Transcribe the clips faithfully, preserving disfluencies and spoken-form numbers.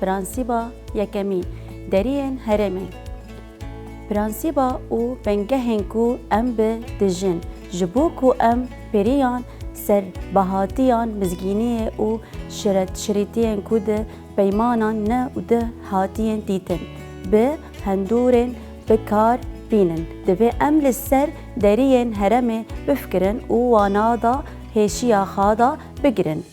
Prensîba yekemîn, deriyên herêmê. Prensîba û bingehên ku em bi dijin, ji bo ku em pêriyan serbehatiyan mizgîniyê û şiret-, şirîtiyên ku di peymanan ne û di hatiyên dîtin, bi hindûrên bi kar bînin. Divê em li ser deriyên herêmê bifikirin û wana da hêşiya xwe da bigirin.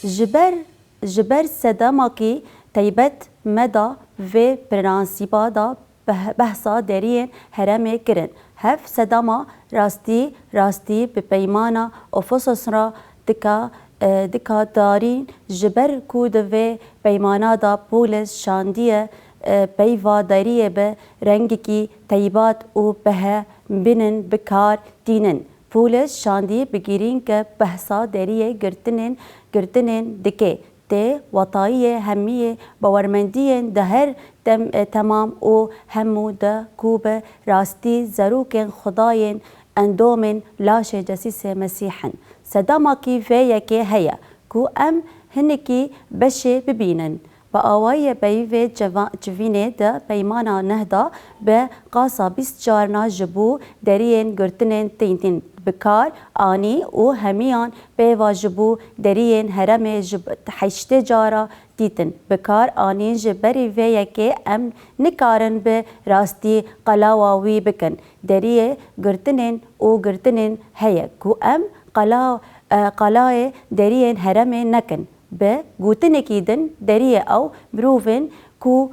Ji ber, ji ber sedemakî taybet me da vê prensîba da beh-, behsa deriyên herêmê kirin. Hev sedema rastî, rastî bi peymana Efesos re dika, e, dika darîn, ji ber ku di vê peymana de Pawlos şandiye, e, peyva deriyê bi rengekî teybat û bi he bînin bi kar tînin. Pawlos şandî bi girîng ke behsa deriyê girtinên, girtinên dike. Tê wetayiyê hemiyê bawermendiyên di her tem-, e, temam û hemû de ku bi rastî zarokên Xwedayên endomên laşê cesîsê Mesîh in. Sedemakî vê yekê heye ku em hinekî beşê bibînin. Bi awayê peyvê ceva-, civînê de peymana neh de bi qasa bîst carna ji bo deriyên girtinên tînin bi kar anî û hemiyan peyva ji bo deriyên herêmê ji heştê cara dîtin bi kar anîn. Ji berî vê yekê em nikarin bi rastî qelawa wî bikin. Deriyê girtinên û girtinên heye ku em qela-, e, qelayê deriyên herêmê nekin. Bi gotinekî din, deriyê ew mirovên ku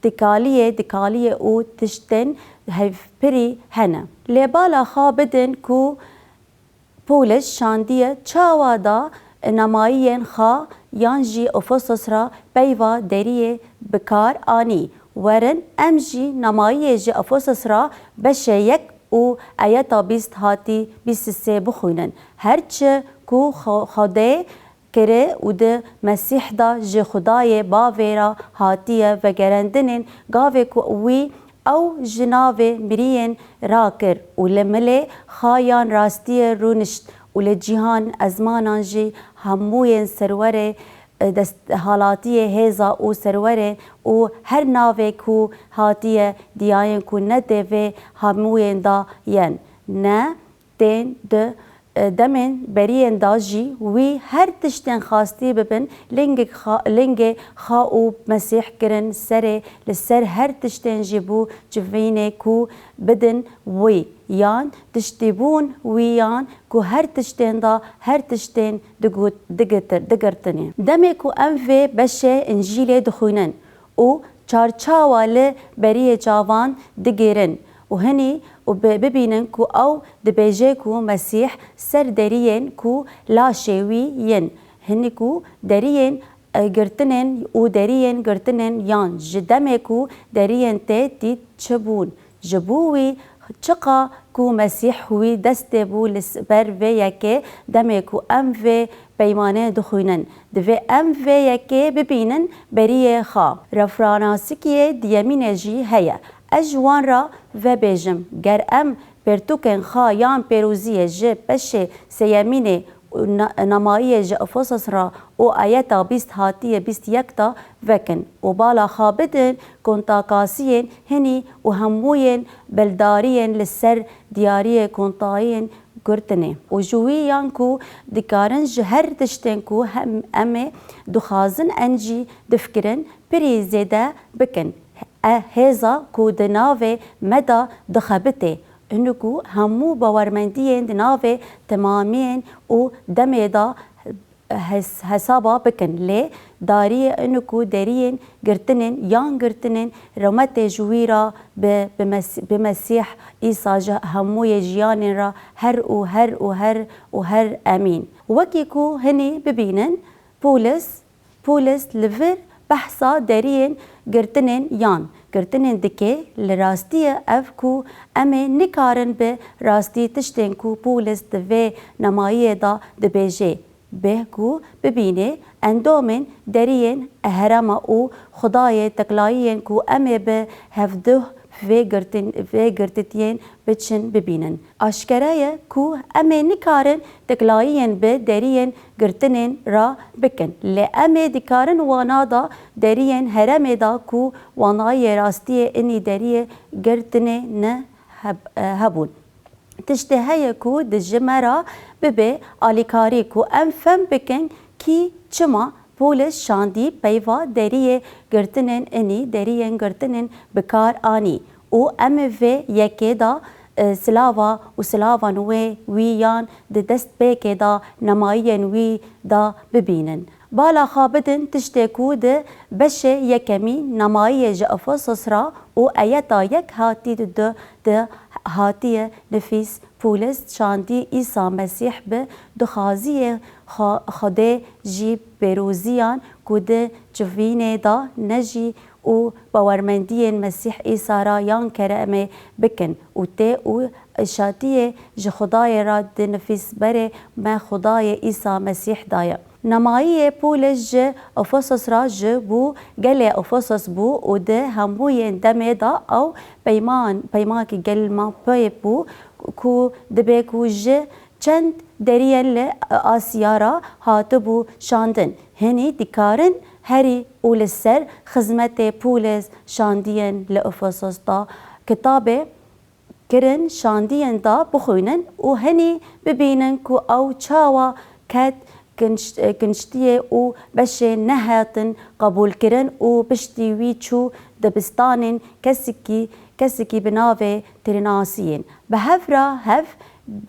dikaliyê, dikaliyê û tiştên hevpirî hene. Lê bala xwe bidin ku Pawlos şandiye çawa da nemayiyên xwe yan jî Efesos re peyva deriyê bi kar anî. Werin em jî nemayiyê ji Efesos re beşê yek û ayeta bîst hatî bîst û sê bixwînin. Her çi ku Xwe-, Xwedê kire û di Mesîh de ji Xwedayê Bavê re hatiye vegerandinên gavê ku wî ew ji navê miriyên rakir û li milê xayan rastiyê rûnişt û li cîhan ezmanan jî hemûyên serwerê, e, desthalatiyê hêza û serwerê û her navê ku hatiye diyayên ku ne dê vê hemûyên da yen, ne tên di, e, demên beriyên da jî wî her tiştên xastî bibin, lingê xa-, lingê xa û Mesîh kirin serê li ser her tiştên ji bo civînê ku bidin wî, yan tiştîbûn wî, yan ku her tiştên da her tiştên digut-, digitir-, digirtinê. Demê ku em vê beşê Încîlê dixwînin, û çarçawa li beriyê çavan digêrin û hinî û bi-, bibînin ku ew dibêje ku Mesîh ser deriyên ku laşê wî yên, hinî ku deriyên, e, girtinên û deriyên girtinên yan ji demê ku deriyên tê dît çi bûn. Ji bo wî çiqa ku Mesîh wî destê bû li s-, ber vê yekê demê ku em vê peymanê dixwînin. Divê em vê yekê bibînin beriyê xwe. Refranasikiyê diyemînê jî heye. Ez ji wan re vebêjim, ger em pertûkên xwe yan pêroziyê ji beşê sêyemînê û na-, namayiyê ji Efesos re û ayeta bîst hatiyê bîst yek de vekin û bala xwe bidin kontakasiyên hinî û hemûyên beldariyên li ser diyariyê kontayên girtinê û ji wî yan ku dikarin ji her tiştên ku hem em ê dixwazin an jî difikirin, pirî zêde bikin. E hêza ku di navê me de dixebitê, hinî ku hemû bawermendiyên di navê temamiyên û demê de hes-, hesaba bikin, lê dariyê inu ku deriyên girtinên yan girtinên rehmetê ji wî re bi, bi Mes-, bi Mesîh Îsa ji hemûyê jiyanên re her û her û her û her emîn. Wekî ku hinî bibînin, Pûlis, Pûlis li vir behsa deriyên girtinên yan girtinên dike, li rastiyê ev ku em ê nikarin bi rastî tiştên ku Pûlis di vê nemayiyê de dibêje, bêh ku bibîne endomên deriyên herêma û Xwedayê teklayiyên ku em ê bi hevduh vê girtin-, vê girtitiyên biçin bibînin. Aşkere ye ku em ê nikarin teklayiyên bi deriyên girtinên re bikin, lê em ê dikarin wana da deriyên herêmê da ku wanayê rastiyê inî deriyê girtinê ne heb-, e, hebûn. Tiştê heye ku di ji me re bibe alîkarî ku em fem bikin kî çima Pûlis şandî peyva deriyê girtinên inî deriyên girtinên bi kar anî û em ê vê yekê de, e, silava û silavan wê wî yan di destpêkê de nemayiyên wî de bibînin. Bala xwe bidin tiştê ku di beşê yekemî nemayiyê ji Efesos re û ayeta yek hatî di du de hatiye nifîs, Pûlis şandî Îsa Mesîh bi daxwaziyê xwe-, Xwedê jî pêroziyan ku di civînê de ne jî û bawermendiyên Mesîh Îsa re yan keremê bikin û tê û şatiyê ji Xwedayê re di nifîsberê me Xwedayê Îsa Mesîh de ye. Nemayiyê Pûlê ji Efesos re ji bo gelê Efesos bû û di hemûyên demê de ew peyman, peymankî gelma pê bû ku dibe ku ji çend deriyên li Asya re hatibû şandin. Hinî dikarin herî û li ser xizmetê Pûlê şandiyên li Efesos de kitabê kirin şandiyên de bixwînin û hinî bibînin ku ew çawa ket kinş-, kinştiyê û beşê nehatin qebûlkirin û piştî wî çû dibistanên kesikî, kesikî bi navê Trinasiyên. Bi hev re hev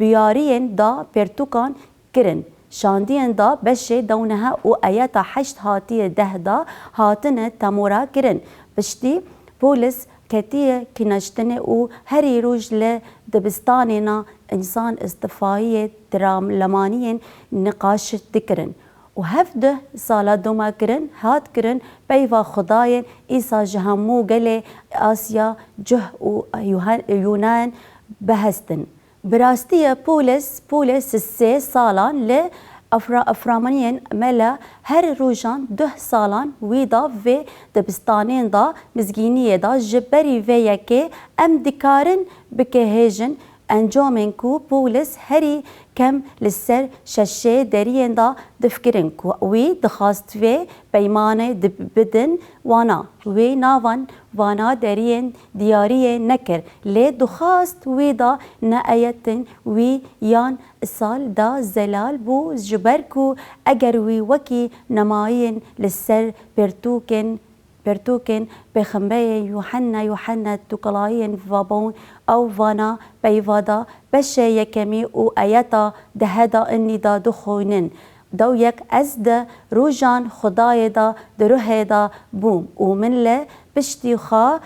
biyariyên da pertûkan kirin. Şandiyên da beşê dewnehe û ayeta heşt hatiye deh da hatine temora kirin. Piştî Pûlis ketiye kinaştinê û herî roj li dibistanêna însan îstifayiyê tramlemaniyên niqaş dikirin. Û hev duh sala doma kirin, hat kirin peyva Xwedayên Îsa ji hemû gelê Asya, Cuh û Yuhan-, Yunan bihestin. Bi rastî ye, Pûlis, Pûlis sê salan li Efra-, Eframaniyên me li her rojan duh salan wî da vê dibistanên da mizgîniyê da ji berî vê yekê em dikarin bikehêjin encamên ku Pûlis herî kem li ser şeşê deriyên da difikirin ku wî dixwast vê peymanê di-, bidin wana. Wê navan vana deriyên diyariyê nekir, lê dixwast wî da neayetin wî yan îsal da zelal bû, ji ber ku eger wî wekî nemayiyên li ser pirtûkên, pirtûkên pêxemberê Yuhanna, Yuhanna Tukalayên vabûn, ew vana peyva da beşê yekemî û ayeta dehe da inî da dixwînin. Dew yek ez di rojan Xwedayê de di ruhê de bûm û min li piştî xwe,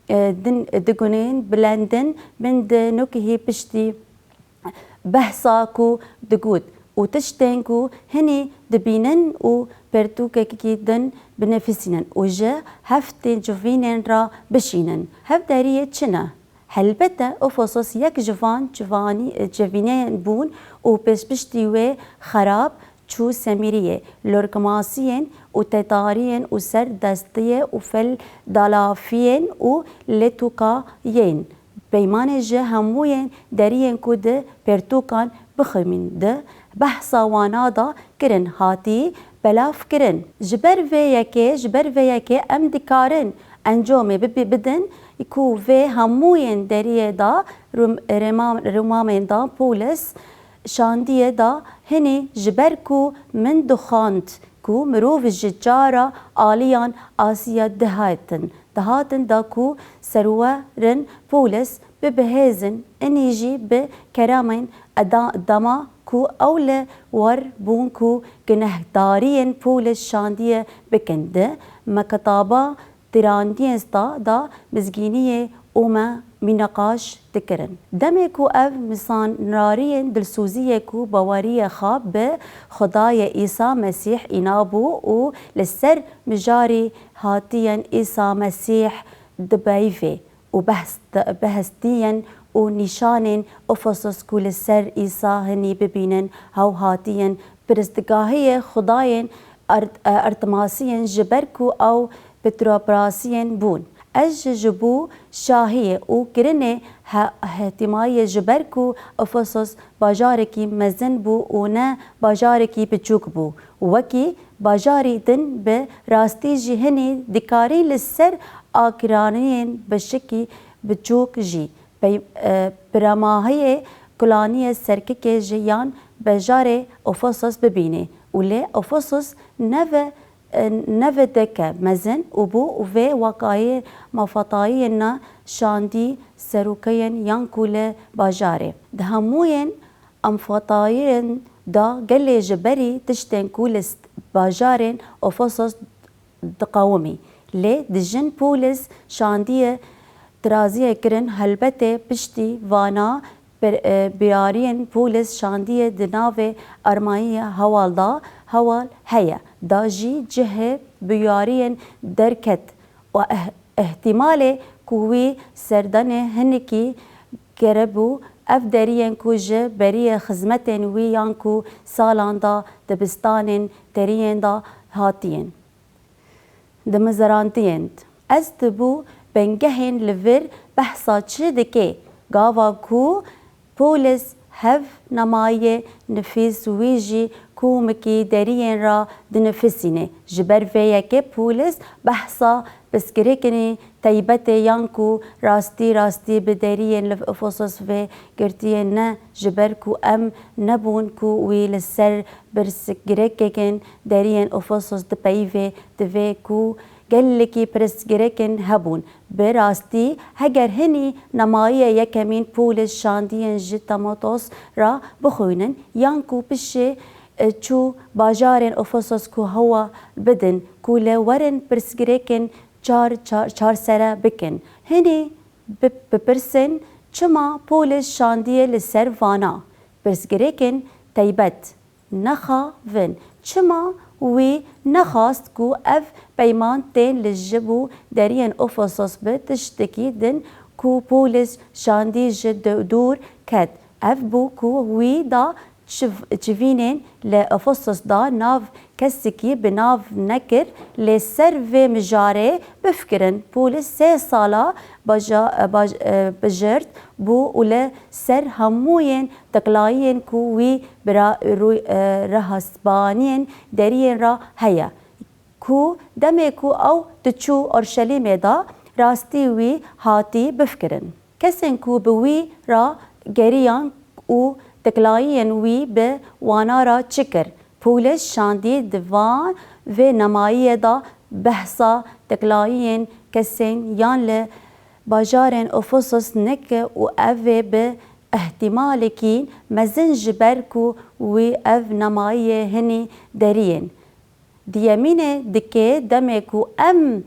e, din, digunên bilendin, min di nokihî piştî behsa ku digot û tiştên ku hinî dibînin û pertûkekî din binivîsînin û ji heftên civînên re bişînin. Hevderiyê çi ne? Helbete Efesos yek ji van civanî-, civîneyên bûn û pêşpiştî wê xerab çû Semîriyê. Lorkimasiyên û tetariyên û ser destiyê û fel dalafiyên û letûkayên. Peymanê ji hemûyên deriyên ku di pertûkan bixwînin di behsa wana da kirin, hatî belavkirin. Ji ber vê yekê, ji ber vê yekê em dikarin encamê bibi-, bidin ku vê hemûyên deriyê da rûm-, rêma-, rûmamên da Pûlis şandiyê da hinî ji ber ku min dixwend ku mirov ji cara aliyan Asya dihatin, dihatin da ku serwerin Pûlis bibihêzin, inî jî bi keramên eda-, dema ku ew li wer bûn ku gunehdariyên Pûlis şandiyê bikin di meketaba tirandiyên sta da mizgîniyê û me mîneqaş dikirin. Demê ku ev misanrariyên dilsoziyê ku baweriyê xwe bi Xwedayê Îsa Mesîh îna bû û li ser mijarî hatiyên Îsa Mesîh dibeyvê û behs-, behestiyên û nîşanên Efesos ku li ser Îsa hinî bibînin, hew hatiyên piristgahiyê xwedayên Art-, Artemasiyên ji ber ku ew pitroprasiyên bûn. Ez ji, ji bo şahiyê û kirinê he-, hetimayê, ji ber ku Efesos bajarekî mezin bû û ne bajarekî biçûk bû, wekî bajarî din bi rastî jî hinî dikarî li ser akiraniyên beşikî biçûk jî pey-, e, piramahiyê kulaniyê serkikê ji yan bajarê Efesos bibînê û lê Efesos neve e, nevedeke mezin û bû û vê waqayê mafatayiyên na şandî serokeyên yan ku li bajarê. Di hemûyên em fatayiyên da gelê ji berî tiştên ku li st-, bajarên Efesos diqewimî. Lê dijin Pûlis şandiye tiraziyê kirin, helbetê piştî vana Pir-, e, biyariyên Pûlis şandiye di navê armayî hewal da, hewal heye, da jî cihê biyariyên derket û eh-, ihtimalê ku wî serdanê hinikî geribû, ev deriyên ku ji beriyê xizmetên wî yan ku salan da dibistanên deriyên da hatiyên. Dimizerandiyên. Ez dibû bingehên li vir behsa çi dike? Gava ku Pûlis hev namayê nifîs wî jî komikî deriyên ra dinifisîne. Ji ber vê yekê Pûlis behsa pirsgirêkinî teybetê yan ku rastî rastî bi deriyên li Efesos ve girtiyê ne, ji ber ku em nebûn ku wî li ser pirsgirêkên deriyên Efesos dipeyivê, divê ku gelekî pirsgirêkên hebûn. Bi rastî, heger hinî namayê yekemîn Pûlis şandiyên ji Timoteos ra bixwînin, yan ku pişê, e, çû bajarên Efesos ku hewa bidin, ku lê werin pirsgirêkên çar, çar, çar sere bikin. Hinî bi-, bipirsin, çima Pûlis şandiye li ser vana pirsgirêkên teybet nexavin? Çima wî nexwast ku ev peyman tên li ji bo deriyên Efesos bi tiştekî din ku Pûlis şandî ji de-, dûr ket? Ev bû ku wî da çiv-, çivînên li Efesos da nav kesekî bi nav nekir, lê ser vê mijarê bifikirin. Pûlis sê sala baja-, baj-, e, bijirt bû û li ser hemûyên teklayiyên ku wî bira-, rûy-, e, rehasbaniyên deriyên ra heye, ku demê ku ew diçû Orşelîmê da rastî wî hatî bifikirin. Kesên ku bi wî ra geriyan û teklayiyên wî bi wana ra çi kir? Pûlis şandî di van vê namayiyê de behsa teklayiyên kesên yan li bajarên Efesos neke û ev ê bi ihtimalekî mezin ji ber ku wî ev namayiyê hinî deriyên. Diyemînê dike demê ku em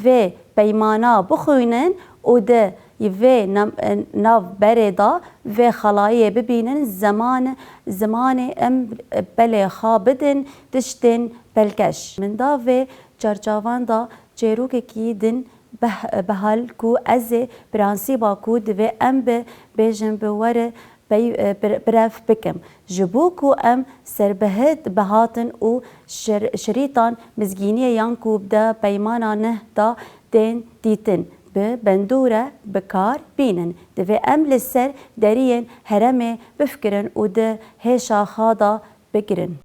vê peymana bixwînin û di vê nam-, navberê de vê xelayê bibînin, zeman, zimanê em belê xwe bidin tiştên pelkeş. Min da vê çarçavan de çêrokekî din beh-, behal ku ez ê prensîba ku divê em bi bêjin bi were pey-, e, bir-, birev bikim. Ji bo ku em serbehit bihatin û şir-, şirîtan mizgîniyê yan ku de peymana neh da tên dîtin, bi bendûre bi kar bînin. Divê em li ser deriyên herêmê bifikirin û di hêşa xwe da bigirin.